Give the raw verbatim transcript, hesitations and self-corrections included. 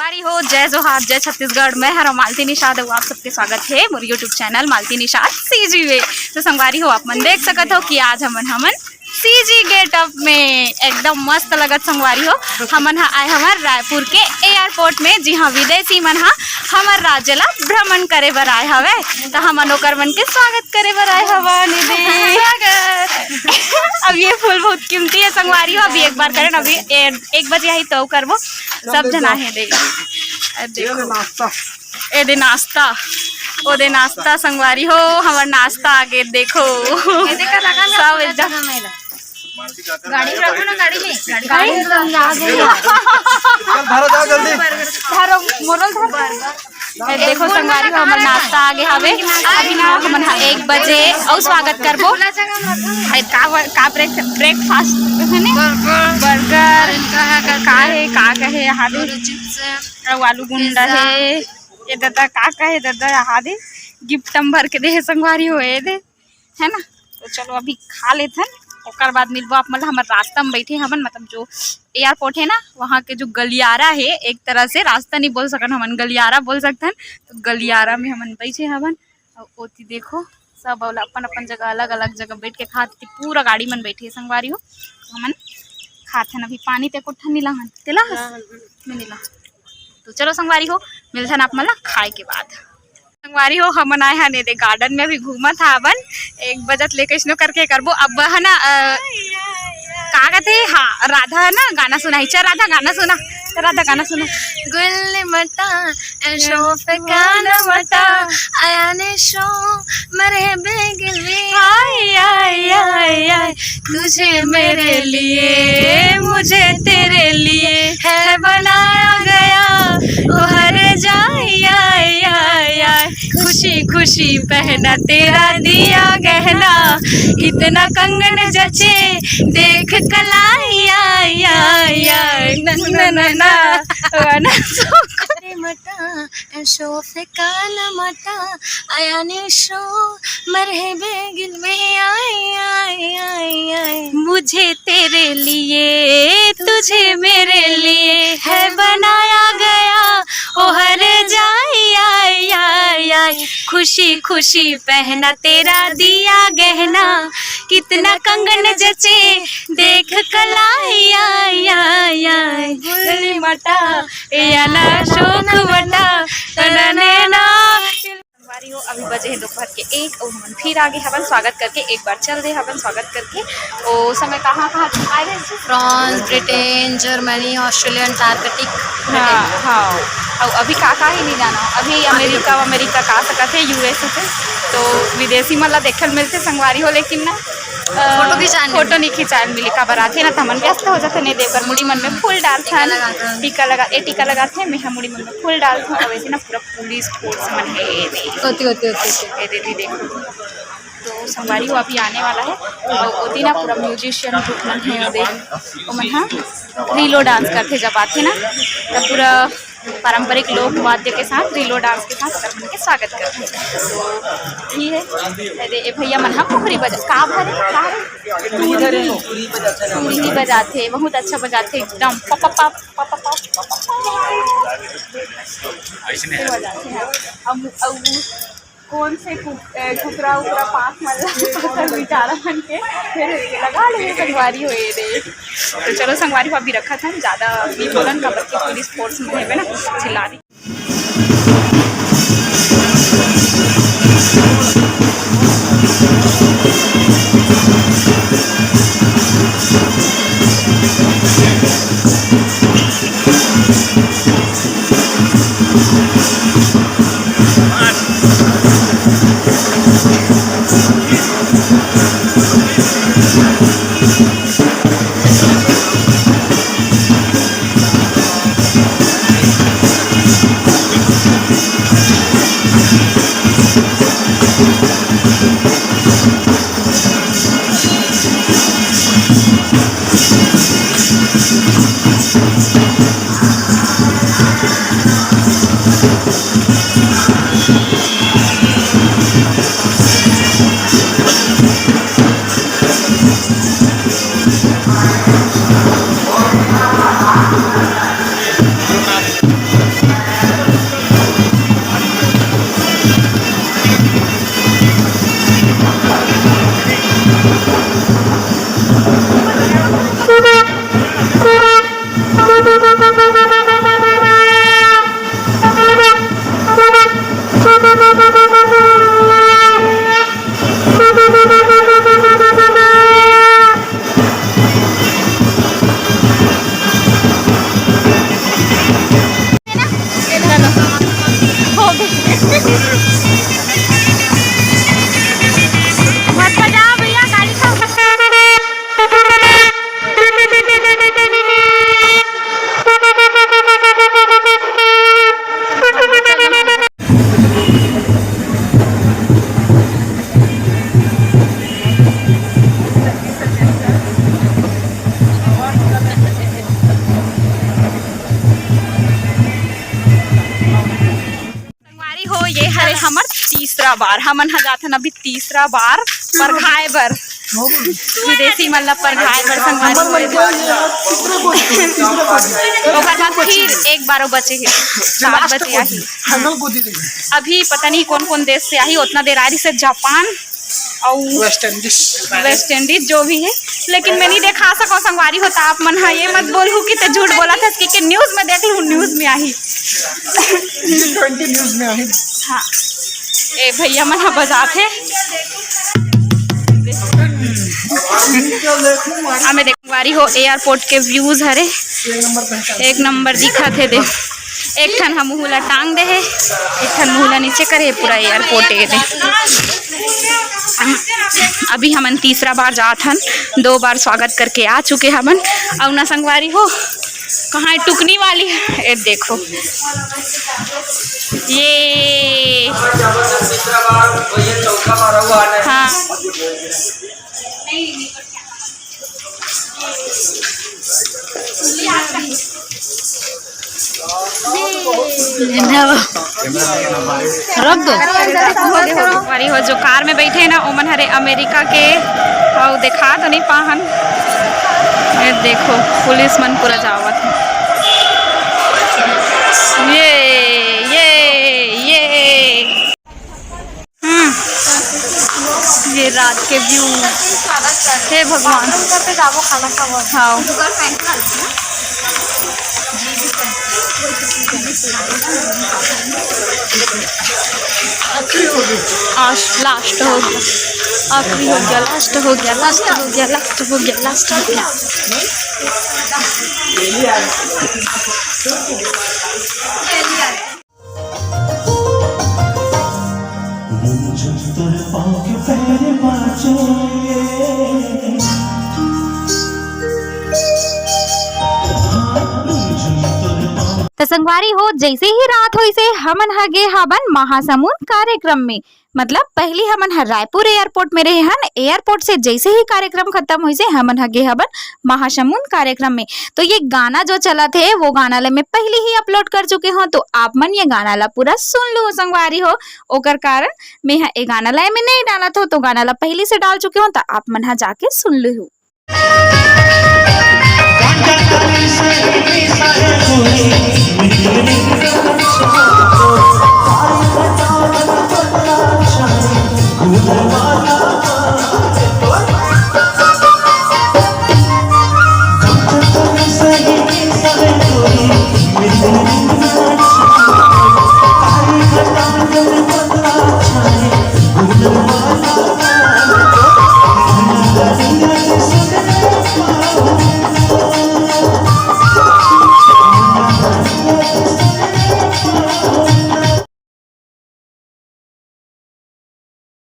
संगवारी हो, जय जोहार, जय छत्तीसगढ़। मैं हरा मालती निषाद अउ आप सबके स्वागत हे मोर YouTube channel Malti Nishad CG में। तो संगवारी हो, आप मन देख सकत हो कि आज हमन, हमन सीजी गेटअप में एकदम मस्त लगत संगवारी हो। हमन ह आए हवन रायपुर के एयरपोर्ट में, जिहां विदेशी मन ह हमर राज्य ला भ्रमण करे बर आए हवय। त हमन ओकर मन के स्वागत करे बर आए हवन। ये दे। स्वागत। अब ये फूल बहुत कीमती है संगवारी हो, अभी एक बार करन, अभी ए-, एक बजे आही तो करबो। सब झन आहे दे। ए देखो। नाश्ता। ए दे नाश्ता, ओ दे नाश्ता संगवारी हो, हमर नाश्ता आगे देखो। सब एकदम गाड़ी में रखो ना, गाड़ी में। गाड़ी में आ गई। चल, धरो, जाओ जल्दी। धरो, मोरल धर। ए देखो संगवारी हो, हमर नाश्ता आगे हवे। अभी ना हमन ह एक बजे अउ स्वागत करबो। ए का, का ब्रेक, ब्रेकफास्ट है ने? बर्गर। का है, का कहे, हादी चिप्स है। अउ आलू गुंडा है। ये दादा का कहे दादा, हादी गिफ्ट म भर के दे हे संगवारी हो, ये दे, है ना? तो चलो अभी खा लेथन, ओकर बाद मिलबो आप मन ला। हमर रास्ता में बैठे हवन, मतलब जो एयरपोर्ट है ना, वहाँ के जो गलियारा है, एक तरह से रास्ता नहीं बोल सकन हमन, गलियारा बोल सकथन। तो गलियारा में हमन बैठे हवन। अउ ओती देखो, सब अपन अपन जगह, अलग अलग जगह बैठ के खात, पूरा गाड़ी मन बैठे संगवारी हो। हमन खात हन अभी पानी, ते कोठा नीला हन, तेला हस? मैं नीला। तो चलो संगवारी हो, मिलथन आप मन ला खाए के बाद। संगवारी हो, हमन आए हन एदे गार्डन में, अभी घूमत हावन। एक बजत ले कइसनो करके करबो। अब है ना, अ, का कहते, हाँ, राधा है ना गाना सुनाही। चल राधा गाना सुना, चल राधा गाना सुना। गुल्ली मटा, ए शोफे कान मटा, आया ने शो, मरे बेगिल में। आय, आय, आय, आय। तुझे मेरे लिए, मुझे तेरे लिए है बनाया गया। ओ हर जाए, आए, आए, आए। खुशी खुशी पहना तेरा दिया गहना, इतना कंगन जचे, देख कलाई, आए, आए, आए। न, न, न, न, न, न। मटा, शोफे कान मटा, आया ने शो, मरहबे गिल में आए, आए, आए, आए। मुझे तेरे लिए, तुझे मेरे लिए है बनाया गया। ओ हर जाए, आए, आए, आए। खुशी खुशी पहना तेरा दिया गहना, कितना कंगन जचे, देख कलाई, आए, आए, आए। गुल्ली मटा, ए आला शोक बटा, तनने ना। संगवारी हो, अभी बजे हे दोपहर के एक, अउ हमन फिर आगे हवन स्वागत करके, एक बार चल दे हवन स्वागत करके। ओ समय कहाँ कहाँ आए रहे थे? France, Britain, Germany, Australia, Antarctic. हाँ, हाँ। अउ अभी का का ही नहीं जाना, अभी अमेरिका, अमेरिका का सकत है, यूएस होते, तो विदेशी मन ला देखे ल मिलते संगवारी हो, लेकिन ना, अ, फोटो खिंचाने फोटो नहीं खिंचाए ल मिले, काबर आथे ना, त हमन व्यस्त हो जाते, नहीं देकर मुड़ी मन में फूल डालथन, टीका लगा, ए टीका लगाथे, मेहा मुड़ी मन में फूल डालथन, अउ ऐसे ना पूरा पुलिस फोर्स मन हे। होती, होती, होती, होती। ए दीदी देखो, तो संगवारी हो अभी आने वाला है, अउ ओती ना पूरा म्यूजिशियन ग्रुप मन हे, ओदे ओमन हा रीलो डांस करथे, जब आथे ना, तब पूरा पारंपरिक लोक वाद्य के साथ, रीलो डांस के साथ सब के स्वागत करथे। तो ये है, अरे ए भैया मन हा पुखरी बजा, का भरे, का भरे? तुरही बजाथे, बहुत अच्छा बजाथे एकदम। प, प, प, प, प, प, प, प, प। ऐसे बजाथे, हाँ। अब, अब कौन से कु-, ए, कुकरा उकरा पास मन ला पकड़ बिचारा मन के, फिर लगा ले संगवारी हो ये दे। तो चलो संगवारी हो अभी रखत हन, ज्यादा नहीं बोलन, काबर के पुलिस फोर्स में हेबे ना, चिल्ला दी। हो, ये हरे हमर तीसरा बार, हमन ह जाथन अभी तीसरा बार परघाए बर, विदेशी मन ला परघाए बर संगवारी हो। ओकर बाद फिर एक बार वो बचे हे, सात बजे आही। अभी पता नहीं कौन कौन देश से आही, उतना देर आ रही से जापान, अउ वेस्ट इंडीज। वेस्ट इंडीज जो भी है, लेकिन मैं नहीं देखा सको संगवारी हो, त आप मन हा ये मत बोलहू कि ते झूठ बोला था, कि, कि न्यूज में देख लू, न्यूज में आही। ट्वेंटी न्यूज में आही। हाँ, ए भैया मन हा बजात हे। हमें देख संगवारी हो, एयरपोर्ट के व्यूज हरे, एक नंबर दिखत हे दे। एक ठन ह मुहूं ला टांग दे हे, एक ठन मुहूं ला नीचे करे हे, पूरा एयरपोर्ट ए दे। अभी हमन तीसरा बार जात हन, दो बार स्वागत करके आ चुके हमन। अउ ना संगवारी हो, कहाँ है टुकनी वाली? ए देखो, ये हाँ। रख दो। अरे हो, जो कार में बैठे हैं ना, ओमन हरे अमेरिका के। अउ देखा तो नहीं पाहन। ये देखो, पुलिस मन पूरा जावत है। ये, ये, ये। हम्म, ये रात के व्यू। हे भगवान। ऊपर पे जाबो, खाना खाबो। हाँ। आज लास्ट हो गया, आखिरी हो गया, लास्ट हो गया, लास्ट हो गया, लास्ट हो गया, लास्ट हो गया। त संगवारी हो, जैसे ही रात होइसे, हमन ह गे हाबन महासमुंद कार्यक्रम में। मतलब, पहली हमन ह रायपुर एयरपोर्ट में रहे हन, एयरपोर्ट से जैसे ही कार्यक्रम खत्म होइसे, हमन ह गे हबन महासमुंद कार्यक्रम में। तो ये गाना जो चलत हे, वो गाना ला मैं पहले ही अपलोड कर चुके हूँ, तो आप मन ये गाना ला पूरा सुन लू संगवारी हो। ओकर कारण मैं ह ए गाना ला एमे नहीं डालत हो, तो गाना ला पहले से डाल चुके हूँ, तो आप मन ह जाके सुन लू।